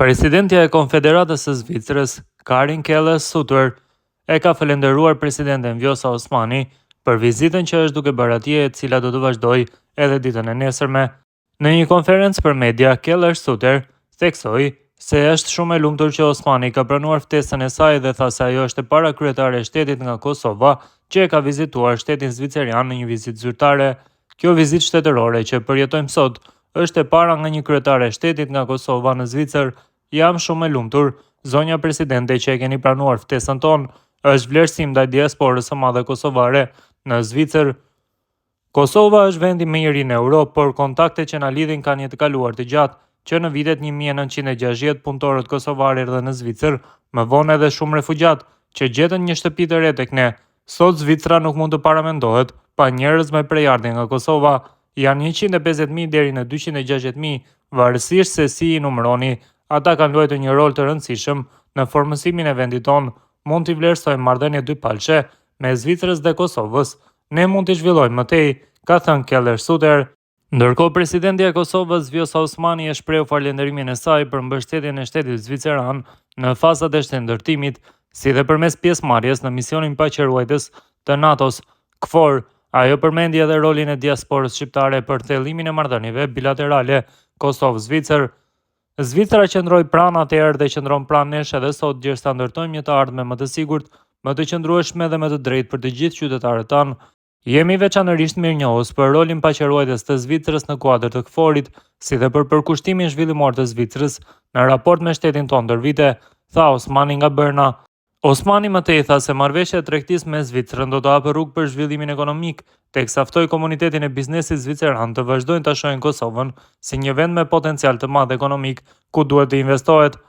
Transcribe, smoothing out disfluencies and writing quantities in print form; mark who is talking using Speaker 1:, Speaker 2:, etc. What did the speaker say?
Speaker 1: Presidentja e Konfederatës së Zvicrës, Karin Keller-Sutter, e ka falënderuar presidenten Vjosa Osmani për vizitën që është duke bërë atje e cila do të vazhdojë edhe ditën e nesërme. Në një konferencë për media, Keller-Sutter theksoi se është shumë e lumtur që Osmani ka pranuar ftesën e saj dhe tha se ajo është e para kryetare e shtetit nga Kosova që e ka vizituar shtetin zvicerian në një vizitë zyrtare. Kjo vizitë shtetërore që përjetojmë sot është e para nga një kryetare e shtetit nga Kosova në Zvicër. Jam shumë e lumtur, zonja presidente që e keni pranuar ftesën tonë, është vlerësim ndaj diasporës së madhe kosovare në Zvicër. Kosova është vendi më i ri në Europë, por kontaktet që na lidhin kanë një të kaluar të gjatë. Që në vitet 1960 punëtorët kosovarë erdhën në Zvicër, më vonë edhe shumë refugjatë që gjetën një shtëpi të re tek ne. Sot Zvicra nuk mund të paramendohet pa njerëz me prejardhje nga Kosova. Janë 150.000 deri në 260.000, varësisht se si i numëroni. Ata kanë luajtur një rol të rëndësishëm në formësimin e vendit tonë. Mund t'i vlerësojmë marrëdhëniet dypalëshe me Zvicrës dhe Kosovës. Ne mund t'i zhvillojmë më tej, ka thënë Keller Sutter. Ndërkohë presidentja e Kosovës Vjosa Osmani e shprehu falënderimin e saj për mbështetjen e shtetit zviceran në fazat e shtetndërtimit, si dhe përmes pjesëmarrjes në misionin paqeruajtës të NATO-s, KFOR. Ajo përmendi edhe rolin e diasporës shqiptare për thellimin e marrëdhënieve bilaterale Kosovë-Zvicër. Zvicra qëndroi pranë atëherë dhe qëndron pranë nesh edhe sot gjersa ndërtojmë një të ardhme më të sigurt, më të qëndrueshme dhe më të drejtë për të gjithë qytetarët tanë. Jemi veçanërisht mirënjohës për rolin paqeruajtës të Zvicrës në kuadër të KFOR-it, si dhe për përkushtimin zhvillimor të Zvicrës në raport me shtetin tonë ndër vite, tha Osmani nga Berna. Osmani më tej tha se marrëveshja e tregtisë me Zvicrën do të hapë rrugë për zhvillimin ekonomik, teksa ftoi komunitetin e biznesit zviceran të vazhdojnë ta shohin Kosovën si një vend me potencial të madh ekonomik ku duhet të investohet.